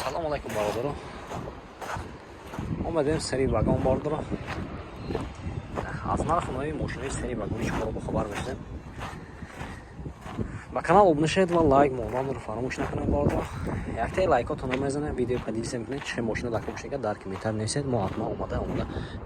Салому алайкум, бародаро. Омадем сари вагон, бародаро. Аз нарху нави мошинои сари вагони шуморо бохабар мешудем. Ба канал обуна шавед ва лайк монданро фаромӯш накунед, бародаро. Яктаи лайкотонро мезанед, видео поделиться мекунед, чӣ мошина дар кор дар комментар нависед, мо ҳатман омада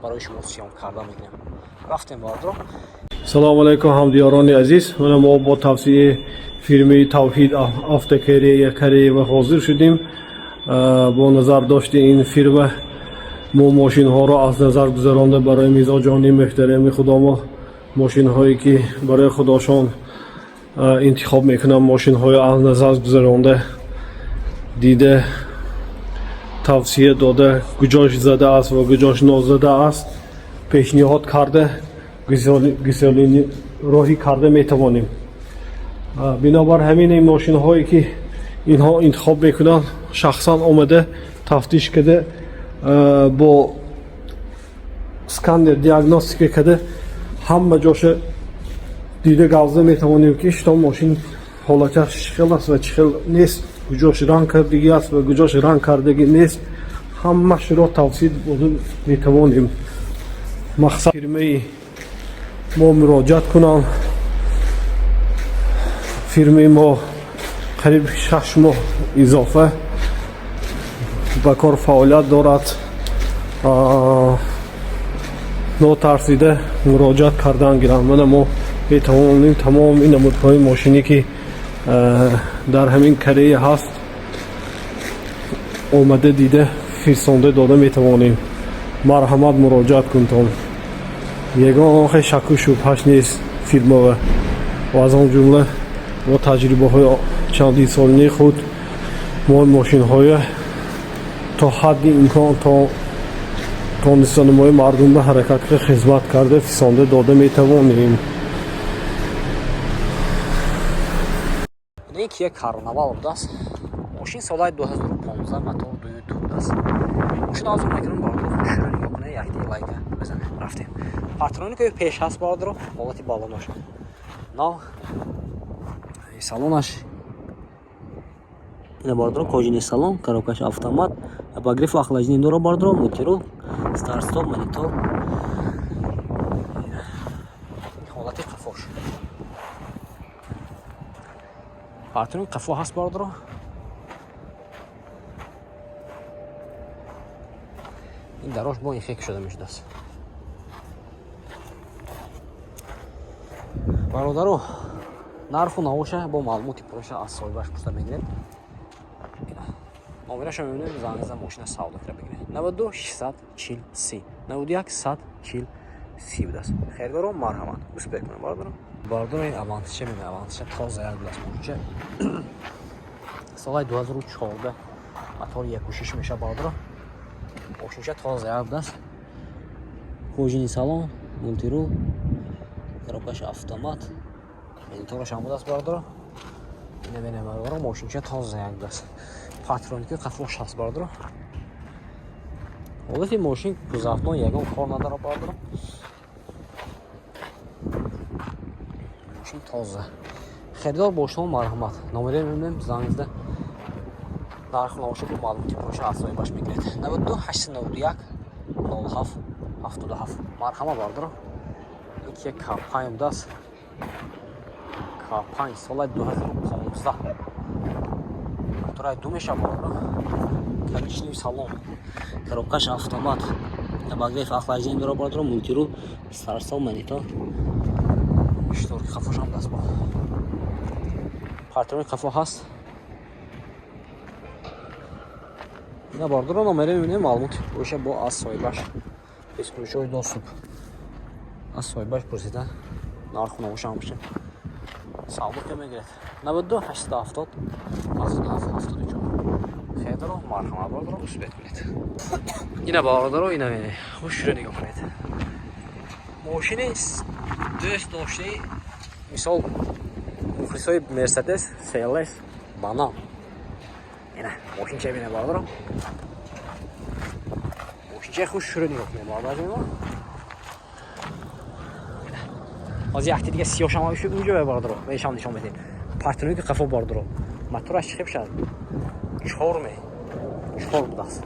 барои шумо съёмка карда мекунем. Рафтем, бародаро. Салому алайкум, ҳамдиёрони азиз. Мана мо бо тавсияи фирмаи Тавҳид Автокорея Корея ҳозир шудем. Бо назардошти ин фирма мо мошинҳоро аз назар гузаронда барои мизоҷони муҳтарами худомо, мошинҳое ки барои худошон интихоб мекунанд, мошинҳои аз назар гузаронда, дида, тавсия дода, куҷош зада аст ва куҷош нозада аст, пешниҳод карда, гисолини роҳӣ карда метавонем. Бинобар ҳамин ин мошинҳое ки инҳо интихоб мекунанд, шахсан омада, тафтиш карда, бо сканер диагностика карда, ҳама ҷоша дида, гавза метавонем, ки что мошин ҳолаташ чӣ хел аст ва чӣ хел нест, куҷош ранг кардагӣ аст ва куҷош ранг кардагӣ нест, ҳамашро тавсия дода метавонем. Мақсад фирмаи мо муроҷиат кунанд. Фирмаи мо қариб 6 моҳ изофа ба кор фаъолият дорад. Нотарсида муроҷиат кардан гиранд. Мана мо метавонем тамоми намудҳои мошине ки дар ҳамин Корея ҳаст, омада, дида, фирсонда дода метавонем. Марҳамат, муроҷиат кунтон. Ягон хел шаку шубҳаш нест фирмава ва аз он ҷумла бо таҷрибаҳои чандинсолинаи худ мо мошинҳоя то ҳадди имкон то тонистани мардумро ҳаракат карда, хизмат карда, фисонда дода метавонем. Ин Кия Карнавал будааст. Мошин солаи 2015, мотор 2.2 будааст. Мошин ҳозир мекунам, бародаро, хушро нигоҳ кунед, якти лайка бизанед. Рафтем. Парктроникаи пеш ҳаст, бародаро, ҳолати балонош. Нав салонаш ина, бародаро, кожаный салон, коробкаш автомат, обогрев, охлаждение дора, бародаро, мультирул, старт стоп, монитор. Ҳолати қафош. Парктроник қафо ҳаст, бародаро. Ин дарош бо инхек шуда мешудааст. Бародаро, нарху навоша бо маълумоти пурраша аз соҳибаш пурса мегиред. Номераша мебинем, занг зада, мошина савдо кира бигиред. 92 640 30 91 140 30 будааст. Хелдоро, марҳамат, успех кунем, бародаро. Бародаро, ин авантича мебинем, авантича тоза як будааст мошинча. Солаи 2014, мотор 1.6 мешавад, бародаро. Мошинча тоза як будааст. Кожаный салон, мультирул, коробкаш автомат, монитораш ҳам будааст, бародаро. Ина бинем, бародаро, мошинча тоза як будааст. Парктроники қафош ҳаст, бародаро. Ҳолати мошин кузовно ягон кор надорад, бародаро. Мошин тоза. Харидор бо шумо, марҳамат. Номере мебинем, занг зада, нарху навоша бо маълумоти пурраша аз соҳибаш мегиред. 92 891 07 77. Марҳамат, бародаро. Ин Кия К5 будааст. К5 соли 2015. Мотораи ду мешавад, бародаро. Коричневый салон. Коробкаш автомат. Обогрев, охлаждение дора, бародаро, мультирул, старт-стоп, монитор. Шторки қафош ҳам даст бо. Парктроник қафо ҳаст. Ина, бародаро, номере мебинем, маълумот боша бо аз соҳибаш. Бесключевой доступ. Аз соҳибаш пурсида, нарху навоша ҳам боша. Савдо ки мегиред. 92 870 77 74. Хелдоро, марҳамат, бародаро, успех кунед. Ина, бародаро, ина бинед. Хушро нигоҳ кунед. Мошини дӯст доштаи, мисол, мухлисои Мерседес CLS банан. Ина мошинча бинед, бародаро. Мошинчаи хушро нигоҳ кунед, бародаро. Ҳозир якти дига сиёҳшам шуд унҷо, бародаро. Бешам нишон медиҳем. Парктроники қафо, бародаро. Мотораш чӣ хел шуд? Чор ме. 4 будааст.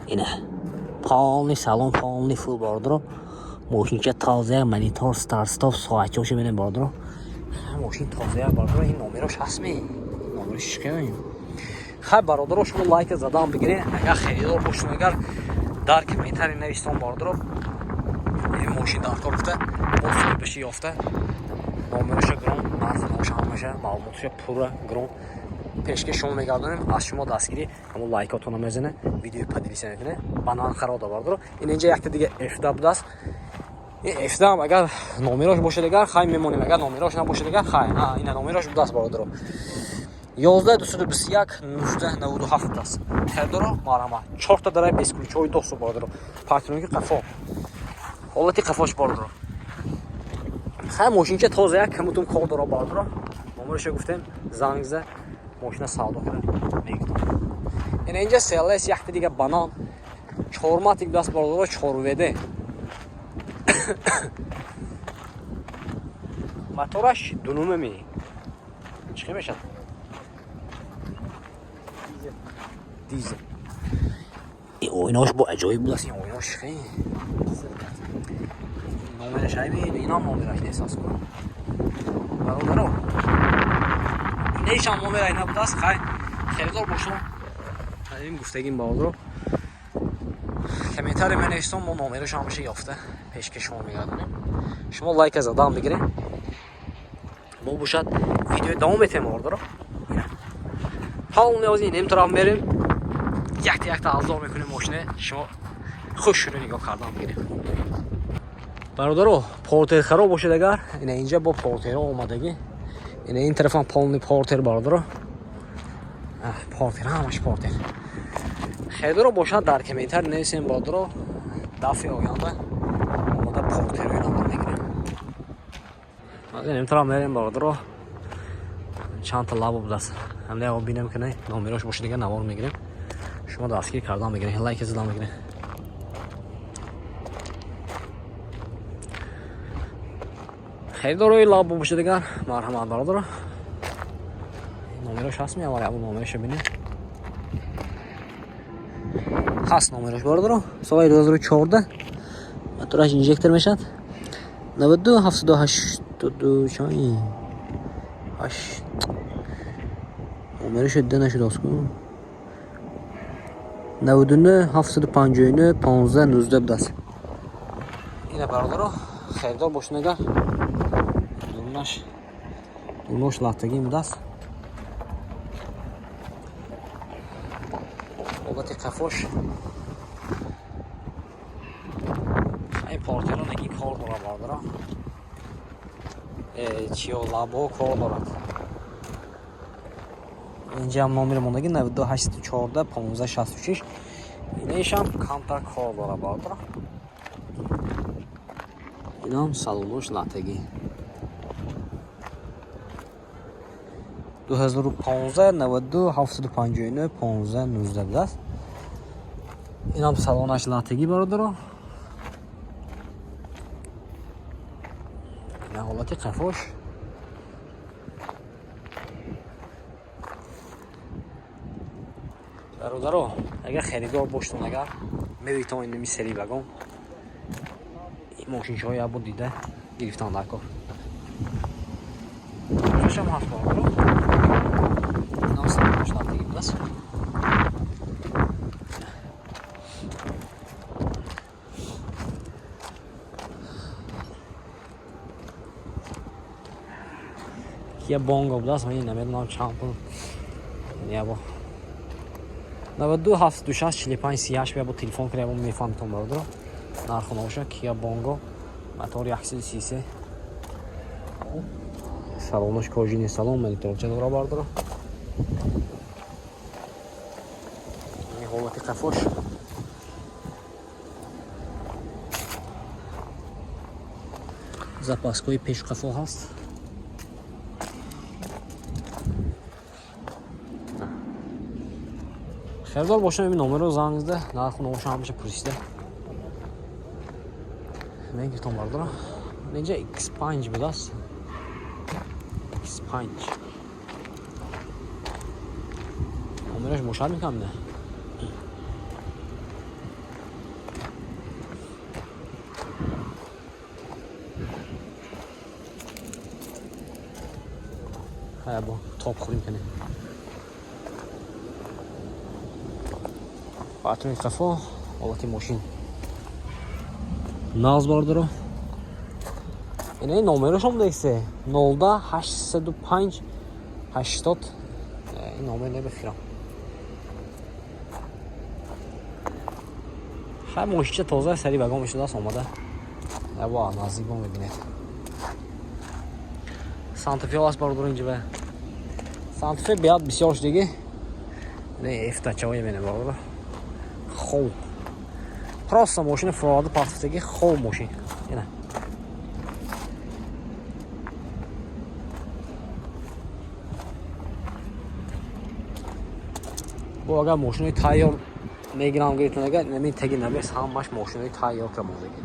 Ина полный салон, полный фул, бародаро. Мошинча тоза, монитор, старт-стоп, соатчоша бинем, бародаро. Мошин тоза, бародаро. Ин номерош ҳаст ми? Номерош чӣ? Хай, бародаро, шумо лайк задан бигиред. Агар харидор бошед, агар дар комментарий навистон, бародаро, ин мошин дар кор гуфта, мо соҳибаши ёфта, номероша гирон, нарху ноша ҳамаша маълумоташа пурра гирон пешкаш шумо мегардонем. Аз шумо дастгирӣ ҳамон лайкотона мезане, видеои поделиться мекуне, ба нархаро да, бародаро. Ин инҷа якта дига F будааст. Ин F ам агар номерош бошад, агар хай мемонем, агар номерош набошад, агар хай. Ина номерош будааст, бародаро, 11 221 19 97 будааст. Харидоро, марҳамат. Чорта дарай без ключҳои доступ, бародаро. Парктроник и қафо, ҳолати қафош, бародаро. Хай, мошинча тоза, як камутум кор дора, бародаро. Номероша гуфтем, занг за, мошина савдо кара мегиртам. Ина инҷа CLS, якта дига банан, чорматик даст, бародаро, чорведе, мотораш дунумеми чӣ мешад, дизел. И оинош бо аҷоиб будааст. Ин оинош хе номераш айби, инам номераш нест аст, бародаро. Инешам номераш набудааст. Хай, харидор бошо, ин гуфтагим, бародаро, комментарий менависом, мо номерош ҳамаша ёфта пешкаш шумо мегардонем. Шумо лайка задан бигиред, мо бошад видеои давом метем, бародаро. Полный ози нем тараф мерем, якта якта азор мекунем мошине, шумо хуш шуду нигоҳ кардан бигирем, бародаро. Портер хароб бошед агар, ина инҷа бо портеро омадагӣ. Ина ин тарафам полный портер, бародаро, портер, ҳамаш портер. Харидоро бошад, дар комментарий нависем, бародаро, дафъи оянда омода портерои навор мегирем. Ин тараф мерем, бародаро, чандта лабо будааст. Ҳамда бинем ки номерош бошад, дига навор мегирем, шумо дастгир кардан мегирем, лайк задан мегирем. Харидорои лабо бошад дигар, марҳамат, бародаро. Номерош ҳаст ми? Аввал абу номероша бинем. Ҳаст номерош, бародаро. Соли 2014, мотораш инжектор мешавад, 92 782 чай 8. Номерош дида нашудааст ку. 99 759 15 19 будааст. Ина, бародаро, харидор бошед агар, дурнаш латтагӣ будааст. Ҳолати қафош. Ин портеро неки кор дорад, бародаро, чиё лабҳо кор дорад. Инҷаам номери мондаги 92 814 15 66. Инешам камтар кор дорад, бародаро. Инам салонош латтагӣ. 2015, 92 759 15 19 будааст. Инам салонаш латтагӣ, бародаро. Ина ҳолати қафош. Бародаро, агар харидор боштон, агар мевитон, инами сери вагон, ин мошинчаҳо як бор дида гирифтан дар кор. Шашам ҳафт, бародаро. Инам салонаш латтагӣ будааст. Кия Бонго будааст. Ман намедонам чанд пул. Ябо 92 726 45 38 бо телефон кунед, мефаҳмитон, бародаро, нарху ноша. Кия Бонго, мотор 133, салонош кожаный салон, мониторча дора, бародаро. Ҳолати қафош. Запаскои пешу қафо ҳаст. Харидор бошам, ин номеро занг зада, нарху номоша ҳамаша пурсида мегиртон, бародаро. Инҷа X5 будааст. X5. Номераш бошад мекам, не? Хая, бо топ хӯрим кунем. Патрони қафо, ҳолати мошин нағз, бардоро. Ина номерашом дексе 0 805 80. Ин номер не бифирам. Хай, мошинча тоза, сари вагон мешудааст омада. Ва наздик бо мебинед. Сантафе аст, бардоро, инҷа Сантафе биёд бисёр шудагӣ. Не, эфтачао мебинем, бардоро. Хоб. Просто мошина фурода партифтаги, хоб мошин. Ина. Бо агар мошинои тайёр мегирам гирифтан, агар нами теги набес, ҳамаш мошинои тайёр крамондагӣ.